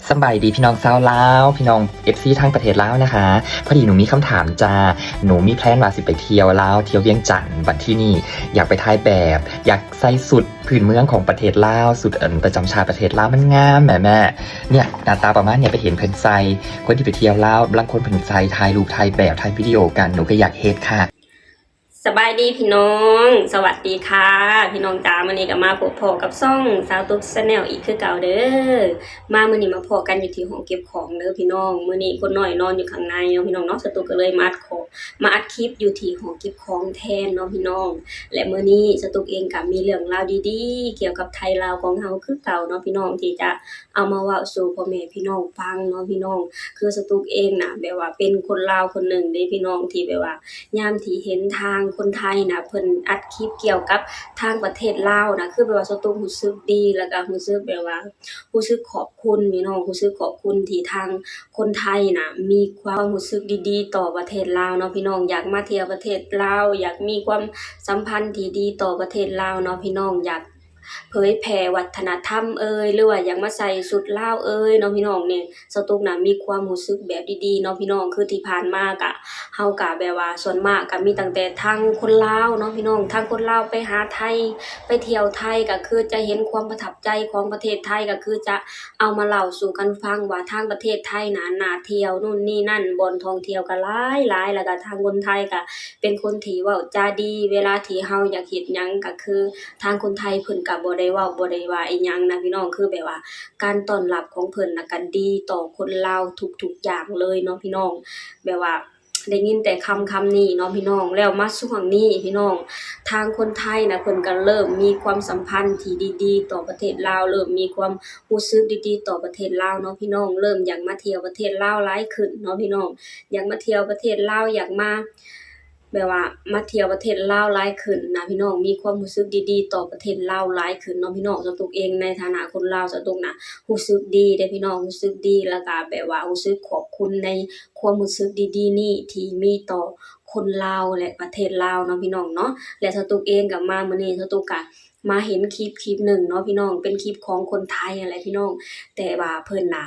ສະບາຍດີພີ່ນ້ອງຊາວລາວ, ພີ່ນ້ອງເອັຟຊີທາງປະເທດລາວນະຄະ. ພໍດີໜູມີຄຳຖາມຈ້າ. ໜູມີແພລນວ່າຊິໄປທ່ຽວລາວ, ທ່ຽວວຽງຈັນ. ບັດທີນີ້ຢາກໄປຖ່າຍແບບ, ຢາກໃສ່ຊຸດພື້ນເມືອງຂອງປະເທດລາວ, ຊຸດ ອັນ ປະຈຳຊາດປະເທດລາວ, ມັນງາມແໝ່ແມ່. ເນີ້ຍ ໜ້າຕາປະມານເນີ້ຍ, ໄປເຫັນເພິ່ນໃສ່, ຄົນທີ່ໄປທ່ຽວລາວ ບາງຄົນເພິ່ນໃສ່ ຖ່າຍຮູບ ຖ່າຍແບບ ຖ່າຍວິດີໂອກັນ. ໜູກໍຢາກເຮັດຄ່ະ. ສະບາຍດີພີ່ນ້ອງ, ສະຫວັດດີຄ່ະພີ່ນ້ອງຈ້າ. ມື້ນີ້ກໍມາພົບພໍ້ກັບຊ່ອງສາວຕຸກ Channel ອີກຄືເກົ່າເດີ. ມາມື້ນີ້ມາພໍ້ກັນຢູ່ທີ່ຫ້ອງເກັບຂອງເດີພີ່ນ້ອງ. ມື້ນີ້ຄົນນ້ອຍນອນຢູ່ຂ້າງໃນເນາະພີ່ນ້ອງເນາະ, ສາວຕຸກກໍເລີຍມາອັດຂໍ ມາອັດຄລິບຢູ່ທີ່ຫ້ອງເກັບຂອງແທນເນາະພີ່ນ້ອງ. ແລະ ມື້ນີ້ສາວຕຸກເອງກໍມີເລື່ອງລາວດີໆ ກ່ຽວກັບໄທລາວຂອງເຮົາຄືເກົ່າເນາະພີ່ນ້ອງ, ທີ່ຈະ ເອົາມາເວົ້າສູ່ພໍ່ແມ່ພີ່ນ້ອງຟັງເນາະພີ່ນ້ອງ. ຄືສາວຕຸກເອງນະ ແບບວ່າເປັນຄົນລາວຄົນໜຶ່ງເດ້ພີ່ນ້ອງ ທີ່ແບບວ່າຍາມທີ່ເຫັນທາງຄົນໄທນະ ເພິ່ນອັດຄລິບກ່ຽວກັບທາງປະເທດລາວນະ ຄືແບບວ່າສາວຕຸກຮູ້ສຶກດີ ແລ້ວກໍຮູ້ສຶກແບບວ່າ ຮູ້ສຶກຂອບຄຸນພີ່ນ້ອງ, ຮູ້ສຶກຂອບຄຸນທີ່ທາງຄົນໄທນະ ມີຄວາມຮູ້ສຶກດີໆຕໍ່ປະເທດລາວເນາະພີ່ນ້ອງ. ຢາກມາທ່ຽວປະເທດລາວ, ຢາກມີຄວາມສຳພັນທີ່ດີຕໍ່ປະເທດລາວເນາະພີ່ນ້ອງ, ຢາກ ເຜີຍແຜ່ວັດທະນະທຳເອີຍ ຫຼືວ່າຢາກມາໃສ່ຊຸດລາວເອີຍເນາະພີ່ນ້ອງ. ນີ້ສາວຕຸກນະມີຄວາມຮູ້ສຶກແບບດີໆເນາະພີ່ນ້ອງ. ຄືທີ່ຜ່ານມາກະ ເຮົາກະແບບວ່າສ່ວນມາກກະມີຕັ້ງແຕ່ທາງຄົນລາວເນາະພີ່ນ້ອງ, ທາງຄົນລາວໄປຫາໄທ ໄປທ່ຽວໄທ ກະຄືຈະເຫັນຄວາມປະທັບໃຈຂອງປະເທດໄທ ກະຄືຈະເອົາມາເລົ່າສູ່ກັນຟັງວ່າທາງປະເທດໄທນະ ໜ້າທ່ຽວ ໂນ່ນນີ້ນັ້ນ, ບ່ອນທ່ອງທ່ຽວກະຫຼາຍໆ ແລ້ວກະທາງຄົນໄທກະເປັນຄົນທີ່ເວົ້າຈາດີ. ເວລາທີ່ເຮົາຢາກເຮັດຫຍັງ ກະຄື ທາງຄົນໄທເພິ່ນກະບໍ່ໄດ້ເວົ້າ ບໍ່ໄດ້ວ່າອີ່ຫຍັງນະພີ່ນ້ອງ, ຄືແບບວ່າການຕ້ອນຮັບຂອງເພິ່ນນະກະດີຕໍ່ຄົນລາວທຸກໆຢ່າງເລີຍເນາະພີ່ນ້ອງ. ແບບວ່າໄດ້ຍິນແຕ່ຄຳຄຳນີ້ເນາະພີ່ນ້ອງ. ແລ້ວມາຊ່ວງນີ້ພີ່ນ້ອງ ທາງຄົນໄທນະ ເພິ່ນກະເລີ່ມມີຄວາມສຳພັນທີ່ດີໆຕໍ່ປະເທດລາວ, ເລີ່ມມີຄວາມຮູ້ສຶກດີໆຕໍ່ປະເທດລາວເນາະພີ່ນ້ອງ, ເລີ່ມຢາກມາທ່ຽວປະເທດລາວຫຼາຍຂຶ້ນເນາະພີ່ນ້ອງ, ຢາກມາທ່ຽວປະເທດລາວ, ຢາກມາ ແບບວ່າມາທ່ຽວປະເທດລາວຫຼາຍຂຶ້ນນະພີ່ນ້ອງ, ມີຄວາມຮູ້ສຶກດີໆຕໍ່ປະເທດລາວຫຼາຍຂຶ້ນເນາະພີ່ນ້ອງ. ສາວຕຸກເອງໃນຖານະຄົນລາວ ສາວຕຸກນະຮູ້ສຶກດີເດ້ພີ່ນ້ອງ, ຮູ້ສຶກດີ ແລ້ວກະແບບວ່າຮູ້ສຶກຂອບຄຸນໃນຄວາມຮູ້ສຶກດີໆນີ້ທີ່ມີຕໍ່ຄົນລາວ ແລະ ປະເທດລາວເນາະພີ່ນ້ອງເນາະ. ແລະ ສາວຕຸກເອງກະມາມື້ນີ້ ສາວຕຸກກະມາເຫັນຄລິບຄລິບໜຶ່ງເນາະພີ່ນ້ອງ, ເປັນຄລິບຂອງຄົນໄທຫັ້ນແຫຼະພີ່ນ້ອງ, ແຕ່ວ່າເພິ່ນນະ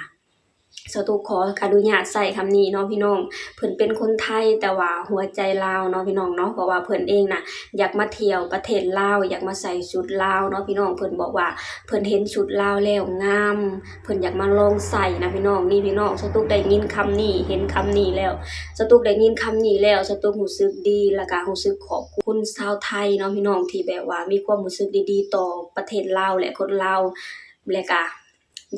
ສາວຕຸກຂໍອະນຸຍາດໃຊ້ຄຳນີ້ເນາະພີ່ນ້ອງ, ເພິ່ນເປັນຄົນໄທ ແຕ່ວ່າຫົວໃຈລາວເນາະພີ່ນ້ອງເນາະ. ເພາະວ່າເພິ່ນເອງນະ ຢາກມາທ່ຽວປະເທດລາວ, ຢາກມາໃສ່ຊຸດລາວເນາະພີ່ນ້ອງ. ເພິ່ນບອກວ່າເພິ່ນເຫັນຊຸດລາວແລ້ວງາມ, ເພິ່ນຢາກມາລອງໃສ່ນະພີ່ນ້ອງ. ນີ້ພີ່ນ້ອງ ສາວຕຸກໄດ້ຍິນຄຳນີ້ ເຫັນຄຳນີ້ແລ້ວ, ສາວຕຸກໄດ້ຍິນຄຳນີ້ແລ້ວ ສາວຕຸກຮູ້ສຶກດີ ແລ້ວກະຮູ້ສຶກຂອບຄຸນຊາວໄທເນາະພີ່ນ້ອງ ທີ່ແບບວ່າມີຄວາມຮູ້ສຶກດີໆຕໍ່ປະເທດລາວ ແລະ ຄົນລາວ ແລະກະ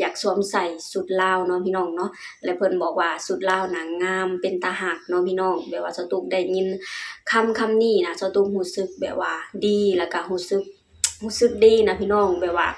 ຢາກສວມໃສ່ຊຸດລາວເນາະພີ່ນ້ອງເນາະ. ແລະ ເພິ່ນບອກວ່າຊຸດລາວນະງາມ ເປັນຕາຮັກເນາະພີ່ນ້ອງ. ແບບວ່າສາວຕຸກໄດ້ຍິນຄຳຄຳນີ້ນະ ສາວຕຸກຮູ້ສຶກແບບວ່າດີ ແລ້ວກະຮູ້ສຶກ ຮູ້ສຶກດີນະພີ່ນ້ອງ. ແບບວ່າ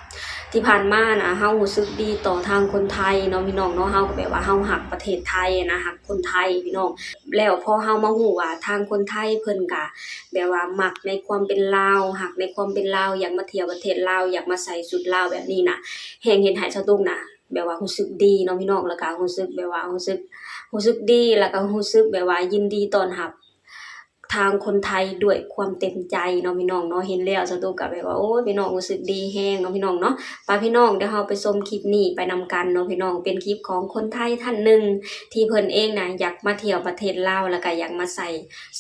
ທີ່ຜ່ານມານະ ເຮົາຮູ້ສຶກດີຕໍ່ທາງຄົນໄທເນາະພີ່ນ້ອງເນາະ, ເຮົາກໍແບບວ່າເຮົາຮັກປະເທດໄທນະ ຮັກຄົນໄທພີ່ນ້ອງ. ແລ້ວພໍເຮົາມາຮູ້ວ່າທາງຄົນໄທເພິ່ນກະ ແບບວ່າມັກໃນຄວາມເປັນລາວ ຮັກໃນຄວາມເປັນລາວ ຢາກມາທ່ຽວປະເທດລາວ ຢາກມາໃສ່ຊຸດລາວແບບນີ້ນະ ແຮ່ງເຮັດໃຫ້ສາວຕຸກນະ ແບບວ່າຮູ້ສຶກດີເນາະພີ່ນ້ອງ. ແລ້ວກະຮູ້ສຶກແບບວ່າ ຮູ້ສຶກ ຮູ້ສຶກດີ ແລ້ວກະຮູ້ສຶກແບບວ່າຍິນດີຕ້ອນຮັບທາງຄົນໄທດ້ວຍຄວາມເຕັມໃຈເນາະພີ່ນ້ອງເນາະ. ເຫັນແລ້ວສາວຕຸກກະແບບວ່າ ໂອ້ຍ ພີ່ນ້ອງ ຮູ້ສຶກດີແຮງເນາະພີ່ນ້ອງເນາະ. ປະພີ່ນ້ອງ ດຽວເຮົາໄປຊົມຄລິບນີ້ໄປນຳກັນເນາະພີ່ນ້ອງ. ເປັນຄລິບຂອງຄົນໄທທ່ານໜຶ່ງ ທີ່ເພິ່ນເອງນະ ຢາກມາທ່ຽວປະເທດລາວ ແລ້ວກະຢາກມາໃສ່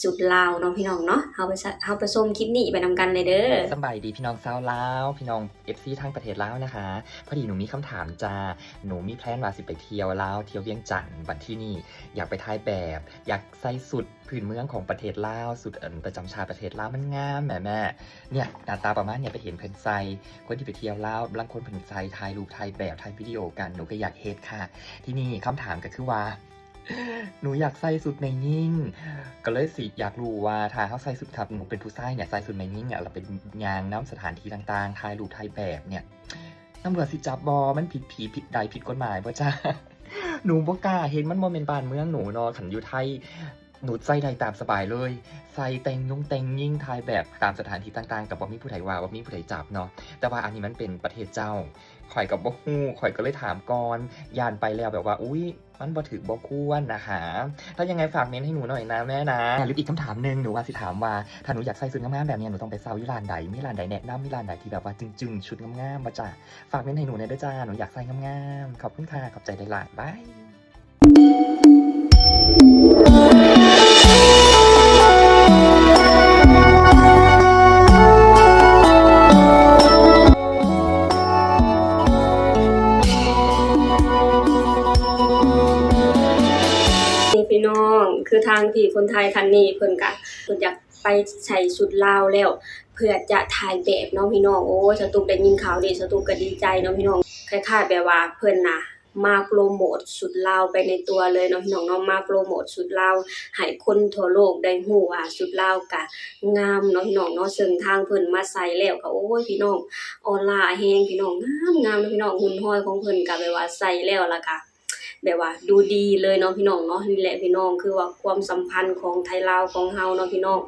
ຊຸດລາວເນາະພີ່ນ້ອງເນາະ. ເຮົາໄປ ເຮົາໄປຊົມຄລິບນີ້ໄປນຳກັນເລີຍເດີ. ສະບາຍດີພີ່ນ້ອງຊາວລາວ, ພີ່ນ້ອງເອັຟຊີທາງປະເທດລາວນະຄະ. ພໍດີໜູມີຄຳຖາມຈ້າ. ໜູມີແພລນວ່າຊິໄປທ່ຽວລາວ, ທ່ຽວວຽງຈັນ. ບັດທີນີ້ຢາກໄປຖ່າຍແບບ, ຢາກໃສ່ຊຸດພື້ນເມືອງຂອງປະເທດລາວ, ຊຸດ ອັນ ປະຈຳຊາດປະເທດລາວ, ມັນງາມແໝ່ແມ່. ເນີ້ຍ ໜ້າຕາປະມານເນີ້ຍ, ໄປເຫັນເພິ່ນໃສ່, ຄົນທີ່ໄປທ່ຽວລາວ ລາງຄົນເພິ່ນໃສ່ ຖ່າຍຮູບ ຖ່າຍແບບ ຖ່າຍວິດີໂອກັນ. ໜູກໍຢາກເຮັດຄ່ະ. ທີນີ້ຄຳຖາມກໍຄືວ່າ ໜູຢາກໃສ່ຊຸດແມ່ຍິງ ກໍເລີຍຊິຢາກຮູ້ວ່າ ຖ້າເຮົາໃສ່ຊຸດ ຖ້າໜູເປັນຜູ້ຊາຍເນີ້ຍ ໃສ່ຊຸດແມ່ຍິງເນີ້ຍ ແລ້ວໄປຍ່າງນຳສະຖານທີ່ຕ່າງໆ ຖ່າຍຮູບຖ່າຍແບບເນີ້ຍ ຕຳຫຼວດຊິຈັບບໍ່? ມັນຜິດຜີຜິດໃດ ຜິດກົດໝາຍບໍ່ຈ້າ? ໜູບໍ່ກ້າເຮັດ, ມັນບໍ່ແມ່ນບ້ານເມືອງໜູເນາະ. ຄັນຢູ່ໄທ ໜູໃສ່ໄດ້ຕາມສະບາຍເລີຍ, ໃສ່ແຕ່ງຍົງແຕ່ງຍິງ ຖ່າຍແບບຕາມສະຖານທີ່ຕ່າງໆ ກໍບໍ່ມີຜູ້ໃດວ່າ ບໍ່ມີຜູ້ໃດຈັບເນາະ. ແຕ່ວ່າອັນນີ້ມັນເປັນປະເທດເຈົ້າ, ຂ້ອຍກໍບໍ່ຮູ້ ຂ້ອຍກໍເລີຍຖາມກ່ອນ ຢ້ານໄປແລ້ວແບບວ່າ ອຸ້ຍ ມັນບໍ່ຖືກບໍ່ຄວນນະຄະ. ຖ້າຍັງໄງຝາກເມັ້ນໃຫ້ໜູໜ້ອຍນະແມ່ນະ. ແລ້ວອີກຄຳຖາມໜຶ່ງ ໜູວ່າຊິຖາມວ່າ ຖ້າໜູຢາກໃສ່ຊຸດງາມໆແບບນີ້ ໜູຕ້ອງໄປເຊົ່າຢູ່ຮ້ານໃດ? ມີຮ້ານໃດແນະນຳ? ມີຮ້ານໃດທີ່ແບບວ່າຈຶງໆ ຊຸດງາມໆບໍ່ຈ້າ? ຝາກເມັ້ນໃຫ້ໜູແດ່ເດີຈ້າ ໜູຢາກໃສ່ງາມໆ. ຂອບຄຸນຄ່ະ ຂອບໃຈຫຼາຍໆ ບາຍ. ນີ້ພີ່ນ້ອງ ຄືທາງພີ່ຄົນໄທທ່ານນີ້ ເພິ່ນກະ ເພິ່ນຢາກໄປໃສ່ຊຸດລາວແລ້ວ ເພື່ອຈະຖ່າຍແບບເນາະພີ່ນ້ອງ. ໂອ້ຍ ສາວຕຸກໄດ້ຍິນຂ່າວນີ້ ສາວຕຸກກະດີໃຈເນາະພີ່ນ້ອງ. ຄ້າຍໆແບບວ່າເພິ່ນນະ ມາໂປຣໂມດຊຸດລາວໄປໃນຕົວເລີຍເນາະພີ່ນ້ອງເນາະ ມາໂປຣໂມດຊຸດລາວໃຫ້ຄົນທົ່ວໂລກໄດ້ຮູ້ວ່າຊຸດລາວກະງາມເນາະພີ່ນ້ອງເນາະ. ເຊິ່ງທາງເພິ່ນມາໃສ່ແລ້ວກະ ໂອ້ຍ ພີ່ນ້ອງ ອອລາແຮງພີ່ນ້ອງ ງາມໆເນາະພີ່ນ້ອງ. ຮຸ່ນຮອຍຂອງເພິ່ນກະແບບວ່າໃສ່ແລ້ວລະກະ ແບບວ່າດູດີເລີຍເນາະພີ່ນ້ອງເນາະ. ນີ້ແຫຼະພີ່ນ້ອງ ຄືວ່າຄວາມສຳພັນຂອງໄທລາວຂອງເຮົາເນາະພີ່ນ້ອງ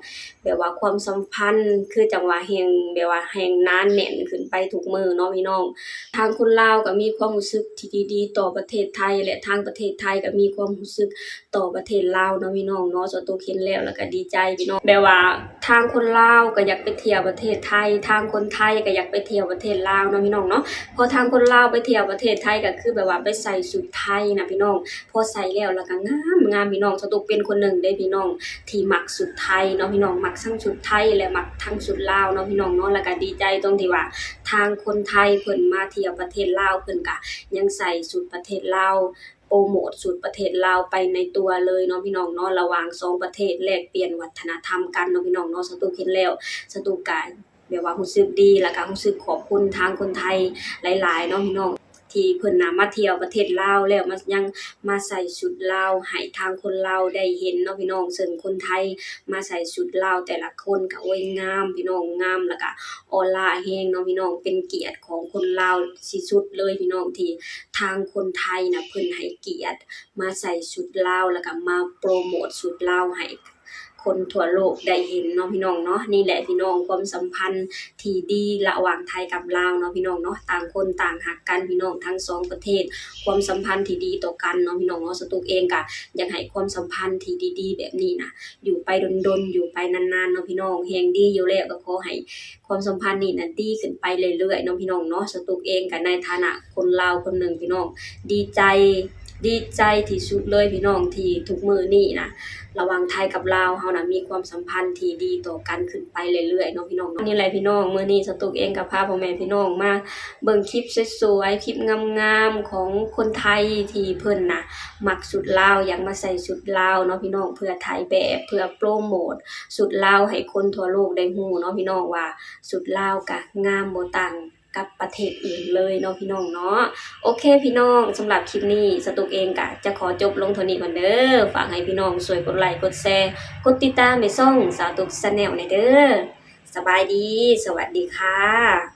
ແບບວ່າຄວາມສຳພັນຄືຈັ່ງວ່າແຮ່ງ ແບບວ່າແຮ່ງໜາແໜ້ນຂຶ້ນໄປທຸກມື້ເນາະພີ່ນ້ອງ. ທາງຄົນລາວກະມີຄວາມຮູ້ສຶກທີ່ດີໆຕໍ່ປະເທດໄທ ແລະ ທາງປະເທດໄທກະມີຄວາມຮູ້ສຶກຕໍ່ປະເທດລາວເນາະພີ່ນ້ອງເນາະ. ສາວຕຸກເຫັນແລ້ວລະກະດີໃຈພີ່ນ້ອງ ແບບວ່າທາງຄົນລາວກະຢາກໄປທ່ຽວປະເທດໄທ ທາງຄົນໄທກະຢາກໄປທ່ຽວປະເທດລາວເນາະພີ່ນ້ອງເນາະ. ພໍທາງຄົນລາວໄປທ່ຽວປະເທດໄທກະຄືແບບວ່າໄປໃສ່ຊຸດໄທນະພີ່ນ້ອງ ພໍໃສ່ແລ້ວລະກະງາມ ງາມພີ່ນ້ອງ. ສາວຕຸກເປັນຄົນໜຶ່ງເດ້ພີ່ນ້ອງ ທີ່ມັກຊຸດໄທເນາະພີ່ນ້ອງ ມັກທັງຊຸດໄທ ແລະ ມັກທັງຊຸດລາວເນາະພີ່ນ້ອງເນາະ. ລະກະດີໃຈຕົງທີ່ວ່າທາງຄົນໄທເພິ່ນມາທ່ຽວປະເທດລາວ ເພິ່ນກະຍັງໃສ່ຊຸດປະເທດລາວ ໂປຣໂມດຊຸດປະເທດລາວໄປໃນຕົວເລີຍເນາະພີ່ນ້ອງເນາະ. ລະຫວ່າງສອງປະເທດແລກປ່ຽນວັດທະນະທຳກັນເນາະພີ່ນ້ອງເນາະ. ສາວຕຸກເຫັນແລ້ວ ສາວຕຸກກະ ແບບວ່າຮູ້ສຶກດີ ແລ້ວກະຮູ້ສຶກຂອບຄຸນທາງຄົນໄທຫຼາຍໆເນາະພີ່ນ້ອງ ທີ່ເພິ່ນນະມາທ່ຽວປະເທດລາວແລ້ວ ມາ ຍັງມາໃສ່ຊຸດລາວໃຫ້ທາງຄົນລາວໄດ້ເຫັນເນາະພີ່ນ້ອງ. ເຊິ່ງຄົນໄທມາໃສ່ຊຸດລາວແຕ່ລະຄົນກະ ໂອ້ຍ ງາມພີ່ນ້ອງ ງາມ ແລ້ວກະອອລາແຮງເນາະພີ່ນ້ອງ. ເປັນກຽດຂອງຄົນລາວທີ່ສຸດເລີຍພີ່ນ້ອງ ທີ່ທາງຄົນໄທນະເພິ່ນໃຫ້ກຽດມາໃສ່ຊຸດລາວ ແລ້ວກະມາໂປຣໂມດຊຸດລາວໃຫ້ ຄົນທົ່ວໂລກໄດ້ເຫັນເນາະພີ່ນ້ອງເນາະ. ນີ້ແຫຼະພີ່ນ້ອງ ຄວາມສຳພັນທີ່ດີລະຫວ່າງໄທກັບລາວເນາະພີ່ນ້ອງເນາະ ຕ່າງຄົນຕ່າງຮັກກັນພີ່ນ້ອງ ທັງສອງປະເທດ ຄວາມສຳພັນທີ່ດີຕໍ່ກັນເນາະພີ່ນ້ອງເນາະ. ສາວຕຸກເອງກະຢາກໃຫ້ຄວາມສຳພັນທີ່ດີໆແບບນີ້ນະ ຢູ່ໄປດົນໆ ຢູ່ໄປນານໆເນາະພີ່ນ້ອງ ແຮ່ງດີຢູ່ແລ້ວ ກະຂໍໃຫ້ຄວາມສຳພັນນີ້ນະ ດີຂຶ້ນໄປເລື້ອຍໆເນາະພີ່ນ້ອງເນາະ. ສາວຕຸກເອງກະໃນຖານະຄົນລາວຄົນໜຶ່ງພີ່ນ້ອງ ດີໃຈ ດີໃຈທີ່ສຸດເລີຍພີ່ນ້ອງ ທີ່ທຸກມື້ນີ້ນະ ລະຫວ່າງໄທກັບລາວເຮົານະ ມີຄວາມສຳພັນທີ່ດີຕໍ່ກັນຂຶ້ນໄປເລື້ອຍໆເນາະພີ່ນ້ອງເນາະ. ນີ້ແຫຼະພີ່ນ້ອງ ມື້ນີ້ສາວຕຸກເອງກະພາພໍ່ແມ່ພີ່ນ້ອງມາເບິ່ງຄລິບສວຍໆ ຄລິບງາມໆຂອງຄົນໄທທີ່ເພິ່ນນະມັກຊຸດລາວ ຢາກມາໃສ່ຊຸດລາວເນາະພີ່ນ້ອງ ເພື່ອຖ່າຍແບບ ເພື່ອໂປຣໂມດຊຸດລາວໃຫ້ຄົນທົ່ວໂລກໄດ້ຮູ້ເນາະພີ່ນ້ອງ ວ່າຊຸດລາວກະງາມບໍ່ຕ່າງ ກັບປະເທດອື່ນເລີຍເນາະພີ່ນ້ອງເນາະ. ໂອເຄພີ່ນ້ອງ ສຳລັບຄລິບນີ້ ສາວຕຸກເອງກະຈະຂໍຈົບລົງເທົ່ານີ້ກ່ອນເດີ. ຝາກໃຫ້ພີ່ນ້ອງຊ່ວຍກົດໄລກົດແຊ ກົດຕິດຕາມໃຫ້ຊ່ອງສາວຕຸກ Channel ແດ່ເດີ. ສະບາຍດີ ສະຫວັດດີຄ່ະ.